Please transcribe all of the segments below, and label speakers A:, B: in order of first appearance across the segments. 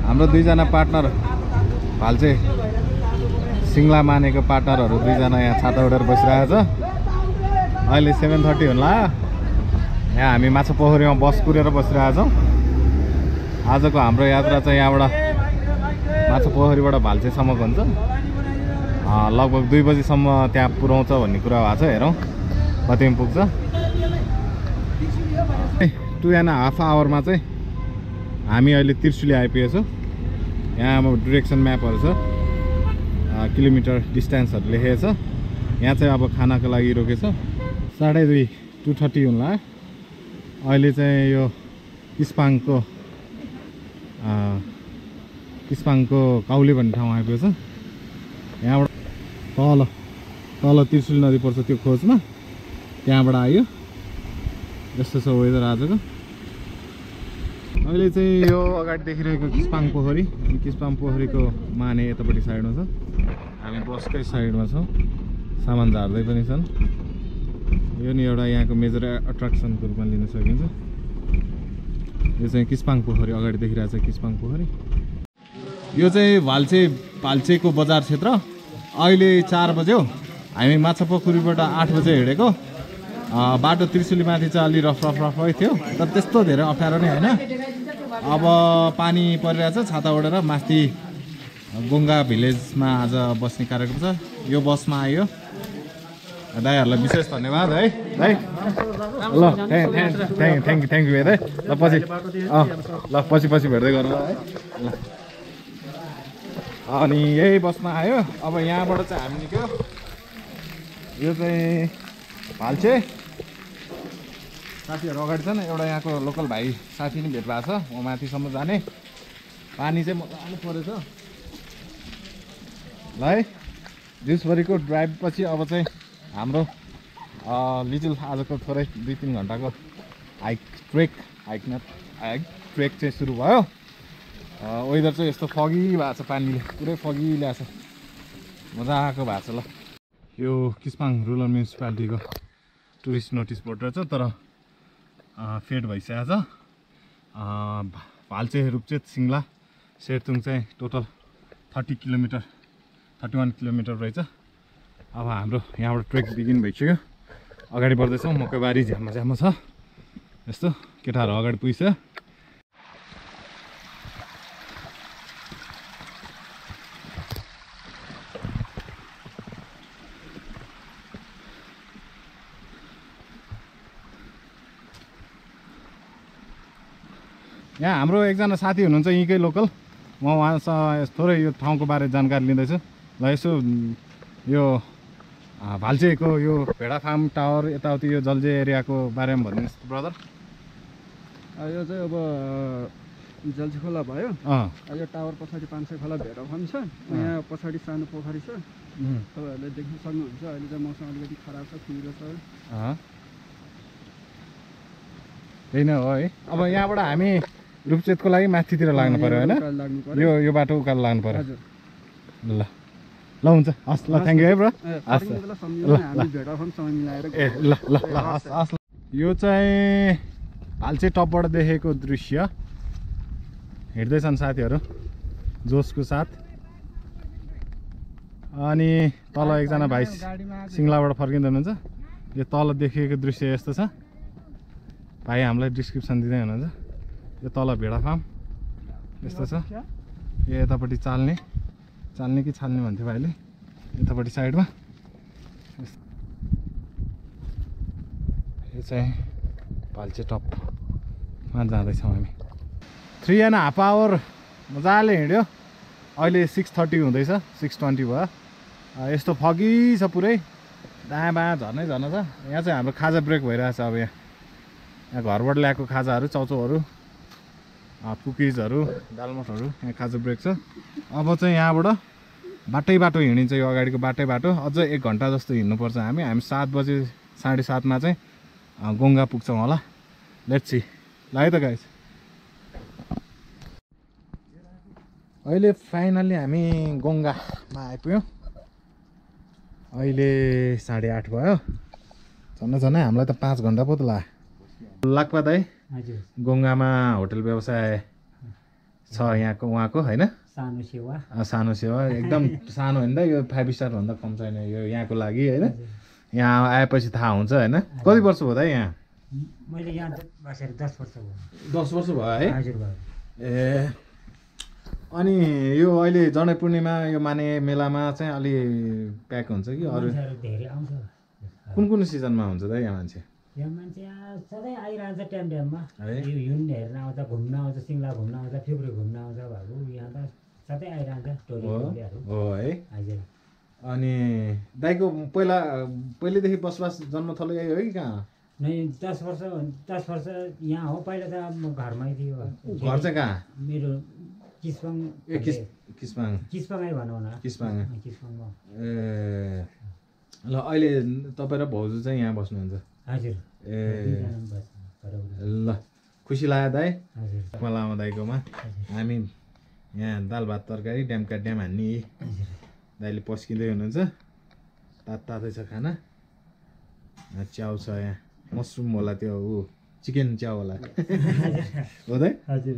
A: हाम्रो दुईजना पार्टनर भाल्चे सिङ्ला मानेको पार्टनरहरू दुईजना यहाँ छाता उडेर बसिरहेको छ। अहिले 7:30 होला। यहाँ हामी माछा पोखरीमा बस कुरेर बसिरहेको छौँ। आजको हाम्रो यात्रा चाहिँ यहाँबाट माछा पोखरीबाट भाल्चेसम्मको हुन्छ। लगभग 2 बजीसम्म त्यहाँ पुर्याउँछ भन्ने कुरा भएको छ। हेरौँ कतिमा पुग्छ। 2.5 आवरमा चाहिँ हामी अहिले त्रिशुली आइपुगेछौँ। यहाँ अब डिरेक्सन म्यापहरू छ, किलोमिटर डिस्टेन्सहरू लेखेको छ। यहाँ चाहिँ अब खानाको लागि रोकेछ। 2:30 होला। अहिले चाहिँ यो किस्पाङको काउले भन्ने ठाउँ आइपुगेछ। यहाँबाट तल त्रिशुली नदी पर्छ, त्यो खोजमा त्यहाँबाट आयो। यस्तो छ वेदर आजको। अहिले चाहिँ यो अगाडि देखिरहेको किस्पाङ पोखरीको माने यतापट्टि साइडमा छ। हामी बसकै साइडमा छौँ। सामान झार्दै पनि छन्। यो नि एउटा यहाँको मेजर एट्र्याक्सनको रूपमा लिन सकिन्छ। यो चाहिँ किस्पाङ पोखरी अगाडि देखिरहेको छ। किस्पाङ पोखरी यो चाहिँ भाल्चेको बजार क्षेत्र। अहिले 4 बज्यो। हामी माछा पोखरीबाट 8 बजे हिँडेको। बाटो त्रिशुलीमाथि चाहिँ अलि रफै थियो, तर त्यस्तो धेरै अप्ठ्यारो नै होइन। अब पानी परिरहेछ। छाता ओढेर माथि गोङ्गा भिलेजमा आज बस्ने कार्यक्रम छ। यो बसमा आयो। दाइहरूलाई विशेष धन्यवाद है दाइ। ल थ्याङ्क यू दाइ। ल पछि भेट्दै गरौँ है। ल अनि यही बसमा आयो। अब यहाँबाट चाहिँ हामी निक्ल्यो। यो चाहिँ भाल्चे साथीहरू अगाडि छन्। एउटा यहाँको लोकल भाइ साथी नि भेट भएको छ। म माथिसम्म जाने। पानी चाहिँ मजाले परेछ ल है। दिउँसभरिको ड्राइभ पछि अब चाहिँ हाम्रो लिटल आजको थोरै 2-3 घन्टाको ट्रेक चाहिँ सुरु भयो। वेदर चाहिँ यस्तो फगी भएको छ। पानीले पुरै फगी ल्याएको छ। मजाको भएको छ। ल यो किस्पाङ रुरल म्युनिसिपालिटीको टुरिस्ट नोटिस बोर्ड रहेछ, तर फेड भइसकेको छ। भाल्चे, रुप्चेत, सिङ्ला, सेरतुङ चाहिँ टोटल 31 किलोमिटर रहेछ। अब हाम्रो यहाँबाट ट्रेक बिगिन भइसक्यो। अगाडि बढ्दैछौँ। मकैबारी झ्याम्मा छ। यस्तो केटाहरू अगाडि पुगिसक्यो। यहाँ हाम्रो एकजना साथी हुनुहुन्छ यहीँकै लोकल। म उहाँसँग थोरै यो ठाउँको बारे जानकारी लिँदैछु। ल यसो यो भाल्चेको यो भेडा फार्म टावर यताउति यो जल्जे एरियाको बारेमा भनिदिनुहोस् ब्रदर।
B: यो चाहिँ अब जल्जे खोला भयो। यो टावर पछाडि 500 खोला भेडा फार्म छ। यहाँ पछाडि सानो पोखरी छ। तपाईँहरूले देख्न सक्नुहुन्छ। अहिले चाहिँ मौसम अलिकति खराब छ, कुहिरो छ।
A: त्यही नै हो है। अब यहाँबाट हामी रुप्चेतको लागि माथितिर लाग्नु पर्यो होइन? यो बाटो उकालो लाग्नु पर्यो। ल हुन्छ हस्। ल थ्याङ्क यू है ब्रो। यो चाहिँ भाल्चे टपबाट देखेको दृश्य। हिँड्दैछन् साथीहरू जोसको साथ। अनि तल एकजना भाइ सिङ्लाबाट फर्किँदै हुनुहुन्छ। यो तल देखेको दृश्य यस्तो छ। भाइ हामीलाई डिस्क्रिप्सन दिँदै हुनुहुन्छ। यो तल भेडा फार्म यस्तो छ। यो यतापट्टि चाल्ने कि छाल्ने भन्थ्यो भाइले। यतापट्टि साइडमा यो चाहिँ भाल्चे टपमा जाँदैछौँ हामी 3.5 आवर मजाले हिँड्यो अहिले 6:30 हुँदैछ 6:20 भयो यस्तो फगी छ पुरै दायाँ बायाँ झर्नै झर्न छ यहाँ चाहिँ हाम्रो खाजा ब्रेक भइरहेछ अब यहाँ घरबाट ल्याएको खाजाहरू चाउचाउहरू कुकिजहरू दालमोठहरू यहाँ खाजा ब्रेक छ अब चाहिँ यहाँबाट बाटो हिँडिन्छ यो अगाडिको बाटो अझ 1 घन्टा जस्तो हिँड्नुपर्छ हामी 7 बजे 7:30 मा चाहिँ गोङ्गा पुग्छौँ होला लेट्स सी ल है त गाइस अहिले फाइनल्ली हामी गोङ्गामा आइपुग्यौँ अहिले 8:30 भयो झन्नै हामीलाई त 5 घन्टा पो त लाग्यो लाक्पा दाइ गोङ्गामा होटल व्यवसाय छ यहाँको उहाँको हैन सानो सेवा एकदम सानो होइन यो 5 स्टार भन्दा कम छैन यो यहाँको लागि हैन यहाँ आएपछि थाहा हुन्छ हैन कति वर्ष भयो त यहाँ
C: मैले यहाँ बसेर 10 वर्ष भयो
A: 10 वर्ष भयो है
C: हजुर भयो
A: ए अनि यो अहिले जनै पूर्णिमा यो माने मेलामा चाहिँ अलि प्याक हुन्छ कि अरू
C: धेरै आउँछ
A: कुन सिजनमा हुन्छ त यहाँ मान्छे
C: यहाँ मान्छे सधैँ आइरहन्छ टाइममा यो हिउँ हेर्न आउँछ घुम्न आउँछ सिङ्ला घुम्न आउँछ फिब्रे घुम्न आउँछ भागु यहाँ त सधैँ आइरहन्छ टोलीहरू
A: हो है
C: हजुर
A: अनि दाइको पहिलेदेखि बसोबास जन्मथलो यही हो कि कहाँ
C: नै 10 वर्ष यहाँ हो पहिला त म घरमै थियो
A: घर चाहिँ कहाँ
C: मेरो किस्पाङ
A: किस्पाङै
C: भनौँ न
A: किस्पाङमा ए ल अहिले तपाईँ र भाउजू चाहिँ यहाँ बस्नुहुन्छ
C: हजुर
A: ए ल खुसी लाग्यो दाइ लामा दाइकोमा हामी यहाँ दाल भात तरकारी ड्यामका ड्याम हान्ने दाइले पस्किँदै हुनुहुन्छ तातै छ खाना च्याउ छ यहाँ मसरुम होला त्यो चिकन च्याउ होला हो दाइ
C: हजुर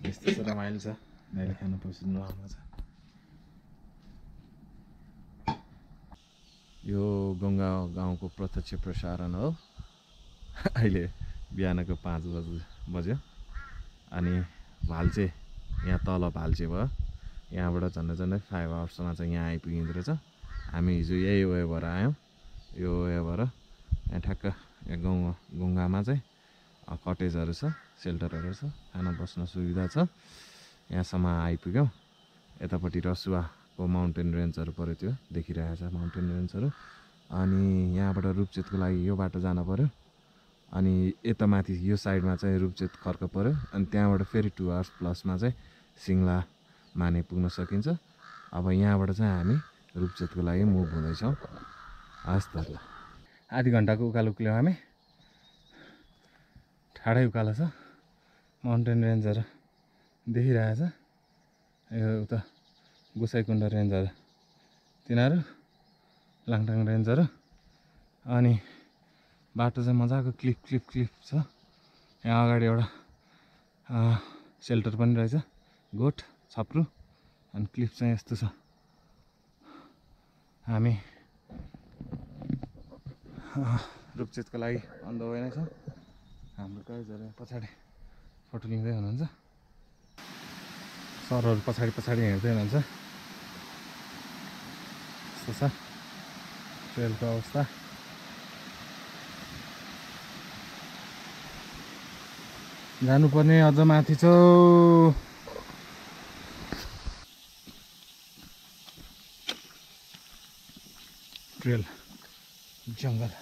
A: यस्तो छ रमाइलो छ दाइले खाना पसिनु राम्रो छ यो गङ्गा गाउँको प्रत्यक्ष प्रसारण हो अहिले बिहानको 5 बज्यो अनि भाल्चे यहाँ तल भाल्चे भयो यहाँबाट झन्डै 5 आवर्समा चाहिँ यहाँ आइपुगिँदो रहेछ हामी हिजो यही वे भएर आयौँ यो वे भएर यहाँ ठ्याक्क यहाँ गङ्गामा चाहिँ कटेजहरू छ सेल्टरहरू छ खाना बस्न सुविधा छ यहाँसम्म आइपुग्यौँ यतापट्टि रसुवाको माउन्टेन रेन्जहरू पऱ्यो त्यो देखिरहेको छ माउन्टेन रेन्जहरू अनि यहाँबाट रूपचेतको लागि यो बाटो जानु पऱ्यो अनि यता माथि यो साइडमा चाहिँ रूपचेत खर्क पऱ्यो अनि त्यहाँबाट फेरि 2 आवर्स प्लसमा चाहिँ सिङ्ला माने पुग्न सकिन्छ अब यहाँबाट चाहिँ हामी रूपचेतको लागि मुभ हुँदैछौँ हस् त ल आधी घन्टाको उकालो उक्ल्यौँ हामी ठाडै उकालो छ माउन्टेन रेन्जहरू देखिरहेछ यो उता गोसाइकुण्ड रेन्जहरू तिनीहरू लाङटाङ रेन्जहरू अनि बाटो चाहिँ मजाको क्लिप छ यहाँ अगाडि एउटा सेल्टर पनि रहेछ गोठ छप्रू अनि क्लिप चाहिँ यस्तो छ हामी रूपचेतको लागि अन द वे नै छौँ हाम्रो गाइजहरू पछाडि फोटो लिँदै हुनुहुन्छ सरहरू पछाडि हिँड्दै हुनुहुन्छ यस्तो छ ट्रेलको अवस्था जानुपर्ने अझ माथि छ ट्रेल जङ्गल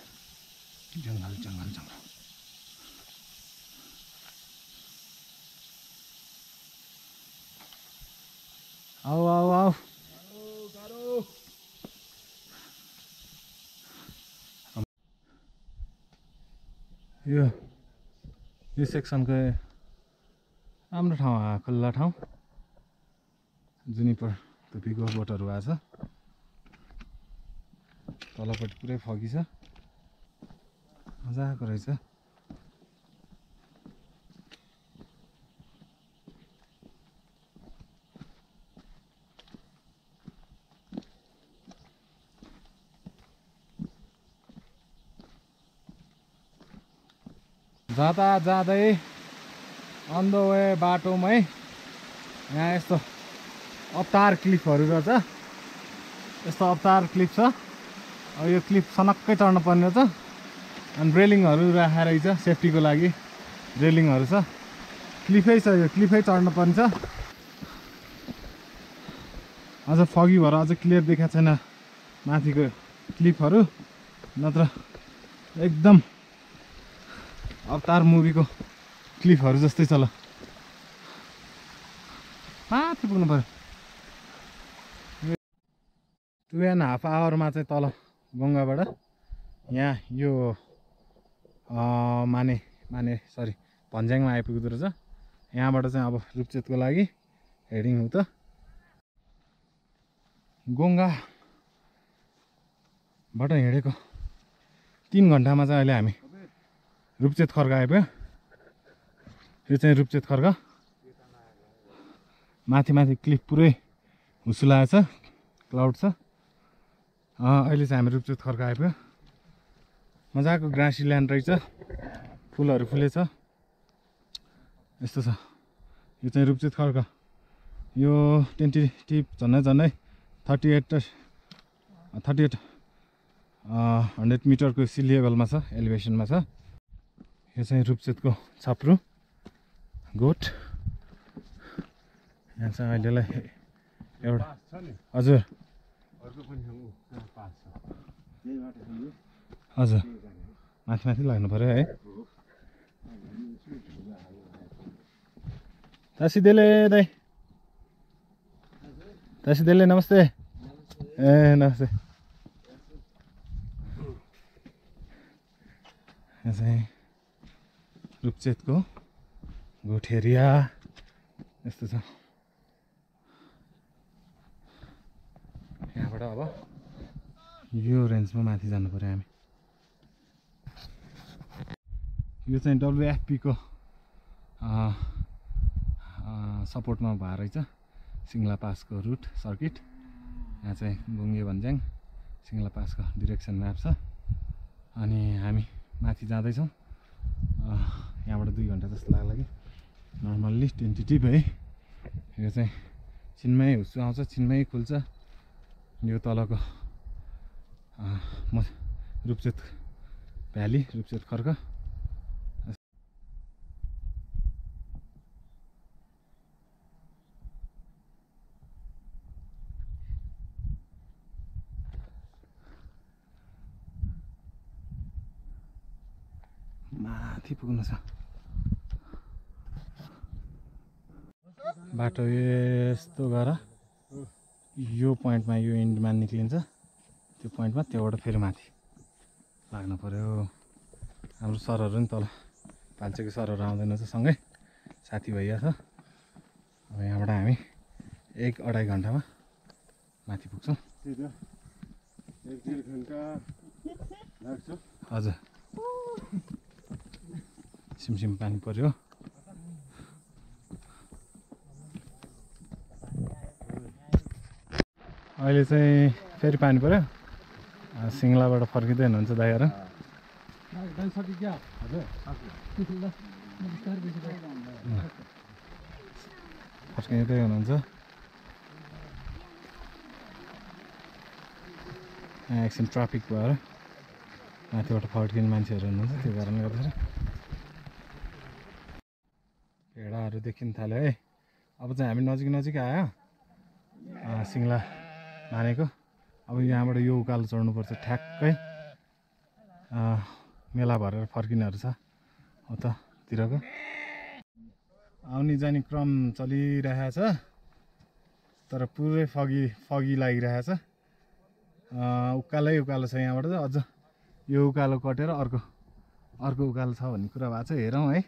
A: आऊ यो सेक्सनको राम्रो ठाउँ खुल्ला ठाउँ जुनिपर टोपीको बोटहरू आएको छ तलपट्टि पुरै फगी छ मजाको रहेछ जाँदै अन द वे बाटोमै यहाँ यस्तो अवतार क्लिफहरू रहेछ यस्तो अवतार क्लिफ छ अब यो क्लिफ सनक्कै चढ्न पर्ने रहेछ अनि रेलिङहरू राखेर रहेछ सेफ्टीको लागि रेलिङहरू छ क्लिफै छ यो क्लिफै चढ्न पर्ने छ अझ फगी भएर अझ क्लियर देखाएको छैन माथिको क्लिफहरू नत्र एकदम अवतार मुभीको क्लिफहरू जस्तै छ ल माथि पुग्नु पर्यो 2.5 आवरमा चाहिँ तल गङ्गाबाट यहाँ यो माने सरी भन्ज्याङमा आइपुग्दो रहेछ यहाँबाट चाहिँ अब रुप्चेतको लागि हेडिङ हो त गङ्गाबाट हिँडेको 3 घन्टामा चाहिँ अहिले हामी रुप्चेत खर्क आइपुग्यो यो चाहिँ रुप्चेत खर्क माथि माथि क्लिफ पुरै हुसुलाएको छ क्लाउड छ अहिले चाहिँ हामी रुप्चेत खर्क आइपुग्यो मजाको ग्रासी ल्यान्ड रहेछ फुलहरू फुलेछ यस्तो छ यो चाहिँ रुप्चेत खर्क यो टेन्टेटिभ झन्डै 38 100 मिटरको सी लेभलमा छ एलिभेसनमा छ यो चाहिँ रुप्चेतको छाप्रो गोठ यहाँ चाहिँ अहिलेलाई एउटा हजुर हजुर माथि माथि लाग्नु पर्यो है तासिदेले दाइ तासिदेले नमस्ते ए नमस्ते यहाँ चाहिँ रुप्चेतको गोठ एरिया यस्तो छ यहाँबाट अब यो रेन्जमा माथि जानु पर्यो हामी यो चाहिँ WFP को सपोर्टमा भएर रहेछ सिङ्ला पासको रुट सर्किट यहाँ चाहिँ गुङ्गे भन्ज्याङ सिङ्ला पासको डिरेक्सन म्याप छ अनि हामी माथि जाँदैछौँ यहाँबाट 2 घन्टा जस्तो लाग्ला कि नर्मल्ली टेन्टेटिभ है यो चाहिँ छिनमै हुस्सु आउँछ छिनमै खुल्छ यो तलको रुप्चेत भ्याली रुप्चेत खर्क माथि पुग्नु छ बाटो यस्तो गरेर यो पोइन्टमा यो इन्डमा निक्लिन्छ त्यो पोइन्टमा त्योबाट फेरि माथि लाग्नु पर्यो हाम्रो सरहरू नि तल पाल्चेको सरहरू आउँदैन छ सँगै साथी भइया छ अब यहाँबाट हामी 1-2.5 घन्टामा माथि पुग्छौँ
B: 1-1.5 घन्टा लाग्छ
A: हजुर सिमसिम पानी पर्यो अहिले चाहिँ फेरि पानी पर्यो सिङ्लाबाट फर्किँदै हुनुहुन्छ दाइहरू फर्किँदै हुनुहुन्छ एकछिन ट्राफिक भएर माथिबाट फर्किने मान्छेहरू हुनुहुन्छ त्यो कारणले गर्दाखेरि भेडाहरू देखिन थाल्यो है अब चाहिँ हामी नजिक आयो सिङ्ला मानेको अब यहाँबाट यो उकालो चढ्नुपर्छ ठ्याक्कै मेला भरेर फर्किनेहरू छ उतातिरको आउने जाने क्रम चलिरहेछ तर पुरै फगी लागिरहेछ उकालो छ यहाँबाट चाहिँ अझ यो उकालो कटेर अर्को उकालो छ भन्ने कुरा भएको छ हेरौँ है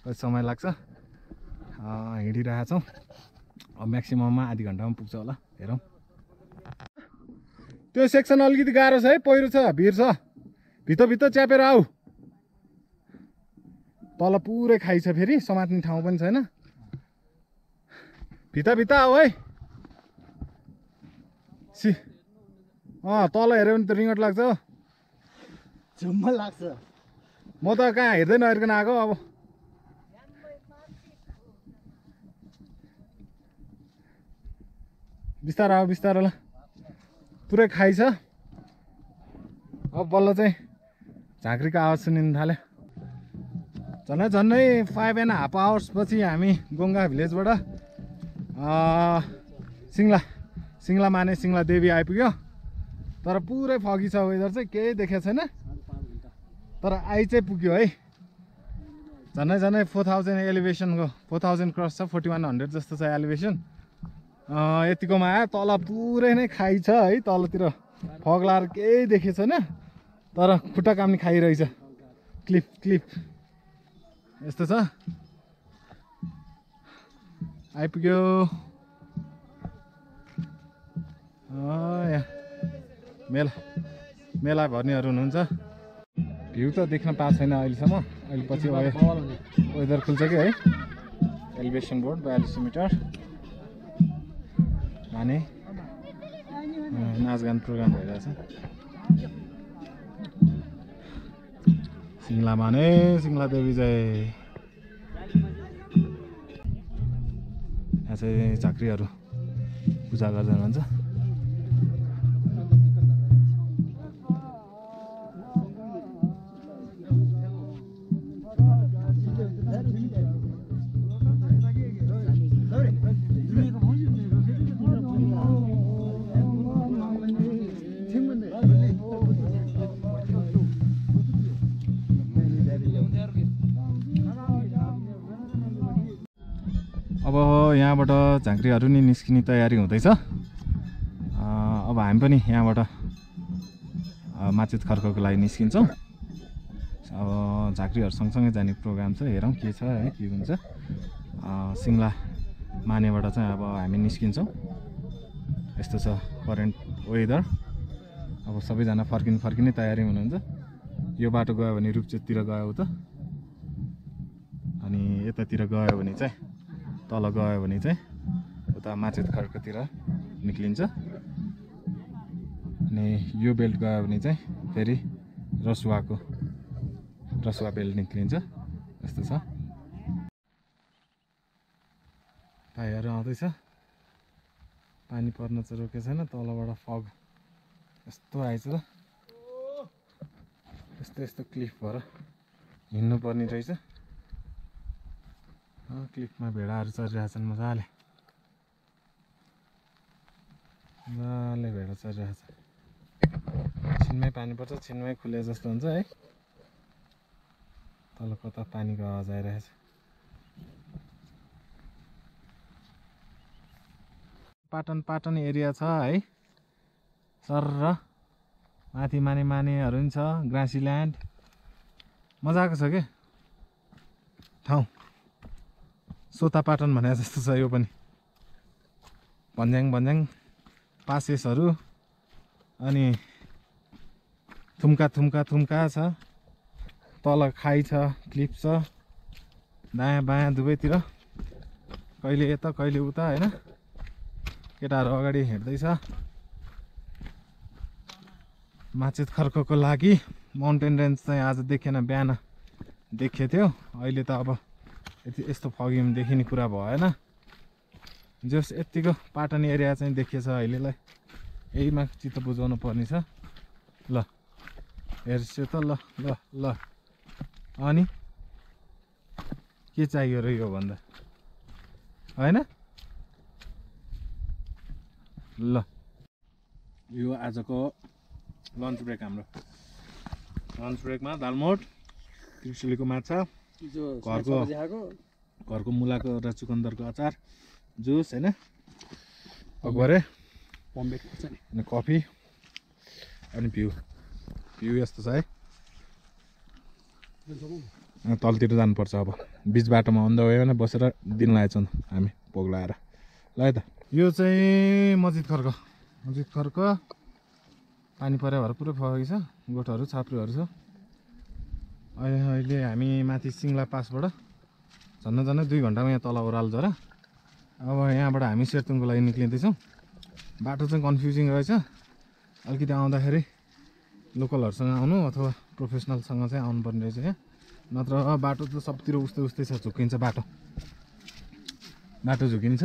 A: कति समय लाग्छ हिँडिरहेछौँ अब म्याक्सिमममा आधी घन्टामा पुग्छ होला हेरौँ त्यो सेक्सन अलिकति गाह्रो छ है पहिरो छ भिर छ भित्र च्यापेर आऊ तल पुरै खाइ छ फेरि समात्ने ठाउँ पनि छैन भित्र आऊ है तल हेऱ्यो भने त रिङ्गट लाग्छ
B: झुम्मा लाग्छ
A: म त कहाँ हेर्दै नहेर्कन आएको अब बिस्तारो ल पुरै खाइ छ अब बल्ल चाहिँ झाँक्रीको आवाज सुनिन थाल्यो झन्डै 5.5 hours पछि हामी गोङ्गा भिलेजबाट सिङ्ला माने सिङ्ला देवी आइपुग्यो तर पुरै फगी छ वेदर चाहिँ केही देखेको छैन तर आइ चाहिँ पुग्यो है झन्डै 4000 एलिभेसनको 4000 क्रस छ 4100 जस्तो छ एलिभेसन यतिकोमा आयो तल पुरै नै खाइ छ है तलतिर फग लाएर केही देखेको छैन तर खुट्टा काम्ने खाइरहेछ क्लिप यस्तो छ आइपुग्यो यहाँ मेला भर्नेहरू हुनुहुन्छ भ्यू त देख्न पाएको छैन अहिलेसम्म अहिले पछि वेदर खुल्छ कि है एलिभेसन बोर्ड 42 मिटर माने नाचगान प्रोग्राम भइरहेछ सिङ्ला माने सिङ्ला देवी जय यहाँ चाहिँ झाँक्रीहरू पूजा गर्दै हुनुहुन्छ अब यहाँबाट झाँक्रीहरू नि निस्किने तयारी हुँदैछ अब हामी पनि यहाँबाट माचित खर्कको लागि निस्किन्छौँ अब झाँक्रीहरू सँगसँगै जाने प्रोग्राम छ हेरौँ के छ है के हुन्छ सिङ्ला मानेबाट चाहिँ अब हामी निस्किन्छौँ यस्तो छ करेन्ट वेदर अब सबैजना फर्किने तयारी हुनुहुन्छ यो बाटो गयो भने रुपचोकतिर गयो उता अनि यतातिर गयो भने चाहिँ तल गयो भने चाहिँ उता माचित खर्कतिर निक्लिन्छ अनि यो बेल्ट गयो भने चाहिँ फेरि रसुवा बेल्ट निक्लिन्छ यस्तो छ भाइहरू आउँदैछ पानी पर्न चाहिँ रोकेको छैन तलबाट फग यस्तो आएछ त यस्तो क्लिफ भएर हिँड्नु पर्ने रहेछ क्लिफमा भेडाहरू चरिरहेछन् मजाले भेडा चरिरहेछ छिनमै पानी पर्छ छिनमै खुले जस्तो हुन्छ है तल कता पानीको आवाज आइरहेछ पाटन एरिया छ है सर माथि मानेहरू पनि छ ग्रासील्यान्ड मजाको छ के ठाउँ सोतापाटन भने जस्तो छ यो पनि भन्ज्याङ पासेसहरू अनि थुम्का छ तल खाइ छ क्लिप छ दायाँ बायाँ दुवैतिर कहिले यता कहिले उता हैन केटाहरू अगाडि हिँड्दैछ माचित खर्कको लागि माउन्टेन रेन्ज चाहिँ आज देखेन बिहान देखेको थियो अहिले त अब यस्तो फगिम देखिने कुरा भएन जस यतिको पाटन एरिया चाहिँ देखिएछ अहिलेलाई यहीमा चित्त बुझाउनु पर्ने छ ल हेर्छु त ल अनि के चाहियो र यो भन्दा हैन ल यो आजको लन्च ब्रेक हाम्रो लन्च ब्रेकमा दालमोट त्रिशुलीको माछा घरको मुलाको र चुकन्दरको अचार जुस हैन अगरे अनि कफी अनि भ्यू यस्तो छ है तलतिर जानुपर्छ अब बिच बाटोमा अन द वेमा बसेर दिन लागेछन् हामी भोग लाएर ल है त यो चाहिँ मस्जिद खर्क पानी परे भएर पुरै फगेको छ गोठहरू छाप्रोहरू छ अहिले हामी माथि सिङ्ला पासबाट झन्डै 2 घन्टामा यहाँ तल ओह्राल्छ र अब यहाँबाट हामी सेर्तुङको लागि निक्लिँदैछौँ बाटो चाहिँ कन्फ्युजिङ रहेछ अलिकति आउँदाखेरि लोकलहरूसँग आउनु अथवा प्रोफेसनलसँग चाहिँ आउनुपर्ने रहेछ यहाँ नत्र बाटो त सबतिर उस्तै छ झुकिन्छ बाटो झुकिन्छ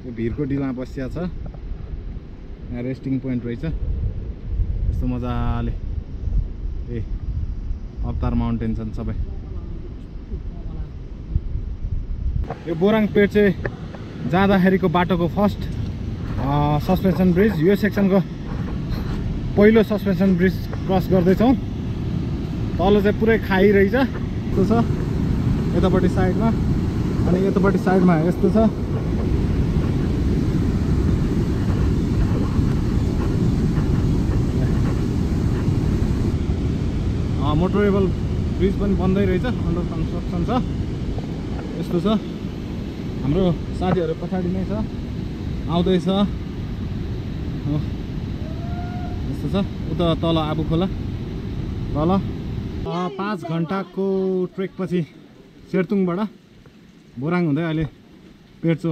A: यो भिरको डिलमा बसिया छ यहाँ रेस्टिङ पोइन्ट रहेछ यस्तो मजाले ए अवतार माउन्टेन छन् सबै यो बोराङ पेट चाहिँ जाँदाखेरिको बाटोको फर्स्ट सस्पेन्सन ब्रिज यो सेक्सनको पहिलो सस्पेन्सन ब्रिज क्रस गर्दैछौँ तल चाहिँ पुरै खाई रहेछ यस्तो छ यतापट्टि साइडमा अनि यतापट्टि साइडमा यस्तो छ मोटरेबल ब्रिज पनि बन्दै रहेछ अन्डर कन्स्ट्रक्सन छ यस्तो छ हाम्रो साथीहरू पछाडि नै छ आउँदैछ यस्तो छ उता तल आबु खोला तल 5 घन्टाको ट्रेक पछि सेर्तुङबाट बोराङ हुँदै अहिले पेर्चो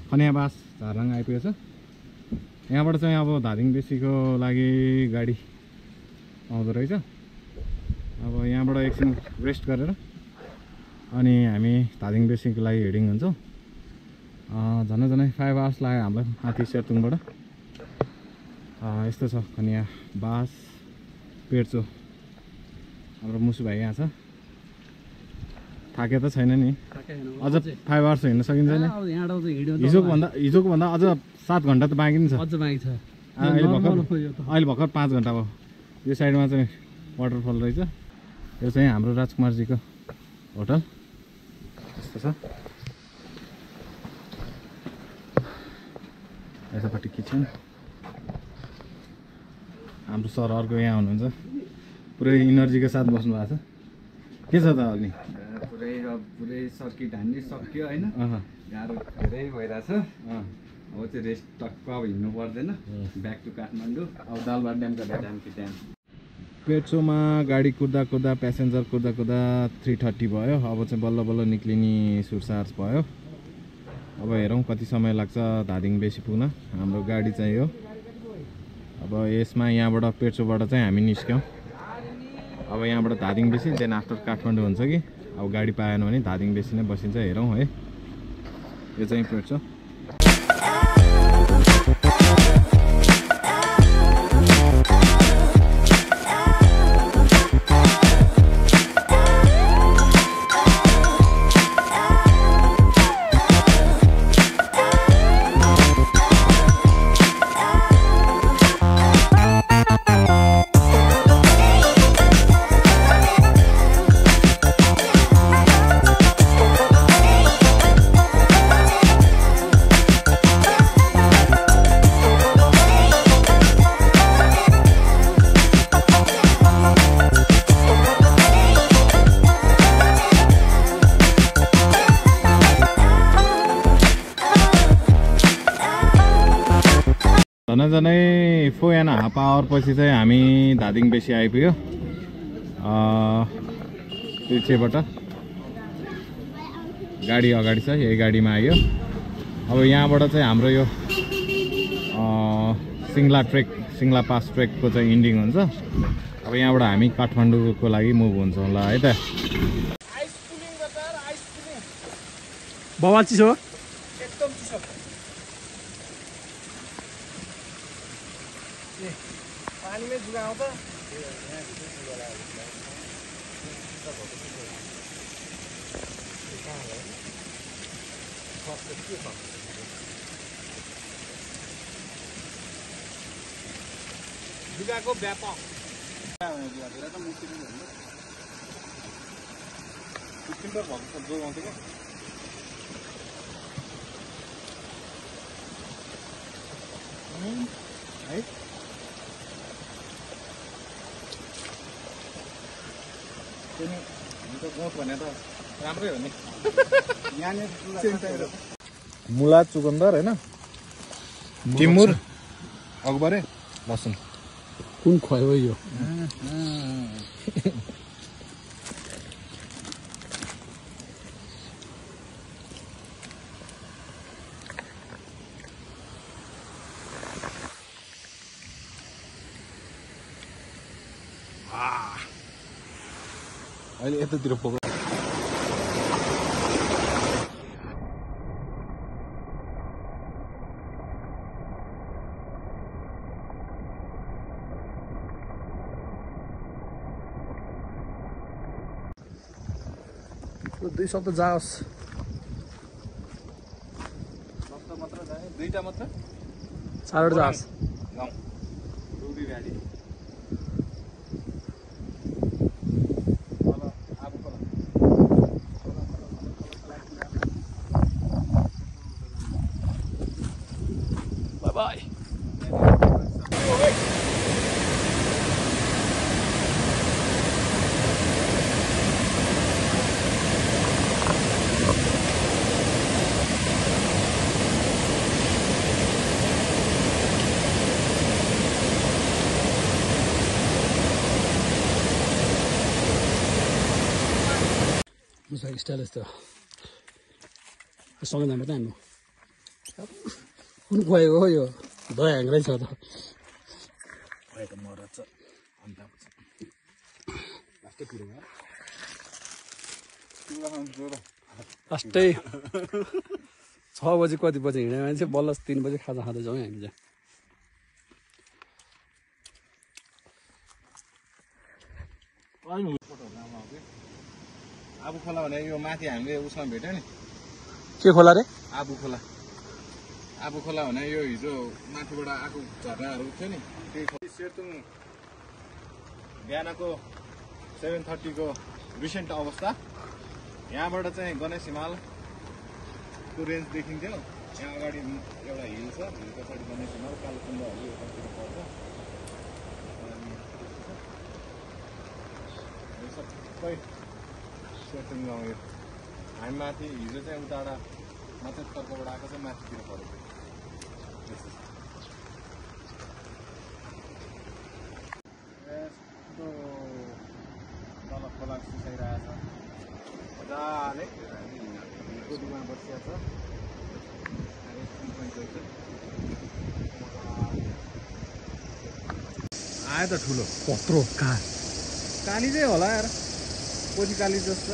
A: खनियाबास झारलाङ आइपुगेछ यहाँबाट चाहिँ अब धादिङ बेसीको लागि गाडी आउँदो रहेछ अब यहाँबाट एकछिन रेस्ट गरेर अनि हामी धादिङ बेसीको लागि हेडिङ हुन्छौँ झन्डै 5 आवर्स लाग्यो हामीलाई माथि सेर्तुङबाट यस्तो छ खनिया बास पेर्चो हाम्रो मुसु भाइ यहाँ छ थाके त छैन नि अझ 5 आवर्स हिँड्न सकिन्छ नि हिजोको भन्दा अझ 7 घन्टा त बाँकी नै छ अहिले भर्खर 5 घन्टा भयो यो साइडमा चाहिँ वाटरफल रहेछ यो चाहिँ हाम्रो राजकुमारजीको होटल यस्तो छ यतापट्टि किचन हाम्रो सर अर्को यहाँ हुनुहुन्छ पुरै इनर्जीको साथ बस्नु भएको छ के छ त अग्नि
B: पुरै सर्किट हान्ने सक्यो होइन गाह्रो धेरै भइरहेछ अब चाहिँ रेस्ट टक्क अब हिँड्नु पर्दैन ब्याक टु काठमाडौँ अब दालबाट ड्यामको ड्याम
A: पेट्रोमा गाडी कुद्दा कुद्दा प्यासेन्जर कुद्दा कुद्दा 3:30 भयो अब चाहिँ बल्ल बल्ल निक्लिने सुरसार भयो अब हेरौँ कति समय लाग्छ धादिङ बेसी पुग्न हाम्रो गाडी चाहिँ हो अब यसमा यहाँबाट पेट्रोबाट चाहिँ हामी निस्क्यौँ अब यहाँबाट धादिङ बेसी देन आफ्टर काठमाडौँ हुन्छ कि अब गाडी पाएन भने धादिङ बेसी नै बसिन्छ हेरौँ है यो चाहिँ पेट्रो झनै 4.5 आवर पछि चाहिँ हामी धादिङ बेसी आइपुग्यो तिर्चेबाट गाडी अगाडि छ यही गाडीमा आयो अब यहाँबाट चाहिँ हाम्रो यो सिङ्ला पास ट्रेकको चाहिँ इन्डिङ हुन्छ अब यहाँबाट हामी काठमाडौँको लागि मुभ हुन्छौँ होला है त
B: बवाल चिसो एकदम चिसो पानीमै जुगाउँछ जुगाको व्यापक
A: है भने त राम्रै हो नि मुला चुकन्दर होइन टिमुर अगबरे लसुन
B: कुन खुवायो यो
A: अहिले यतातिर फोकस
B: 2 शब्द जाओस्
A: सस्तो मात्र जाने 2टा मात्र
B: 4 जाओस्
A: गाउँ रुबी भ्याली
B: बाई मुसा स्टाइल यस्तो सँगै जानु त हामी कुन खुवाएको हो यो दया हाँग्रै छ त
A: खुवाएको मरछ अन्त
B: लास्टै 6 बजी कति बजी हिँड्यो भने चाहिँ बल्ल 3 बजी खाजा खाँदै जाउँ हामी चाहिँ
A: आबु खोला भने यो माथि हामीले उसमा भेट्यो नि
B: के खोला रे
A: आबु खोला भने यो हिजो माथिबाट आएको झरनाहरू थियो नि त्यही सेतुङ बिहानको 7:30 को रिसेन्ट अवस्था यहाँबाट चाहिँ गणेश हिमालको रेन्ज देखिन्थ्यो यहाँ अगाडि एउटा हिल छ हिल पछाडि गणेश हिमाल कालोकुण्डहरू यतातिर पर्छ सबै सेतुङ गाउँ यो हामी माथि हिजो चाहिँ उताबाट माथि तर्फबाट आएको चाहिँ माथितिर परेको यस्तो तल खोला सुसाइरहेछ मजाले गोदीमा बसिएको छ आयो त ठुलो
B: कत्रो
A: काली चाहिँ होला यार कोची काली जस्तो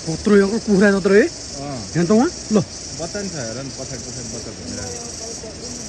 B: कत्रो यो कुखुरा जत्रो है यहाँ त वहाँ ल
A: बच्चा नि छ हेर नि पछाडि बच्चा घुमिरहेको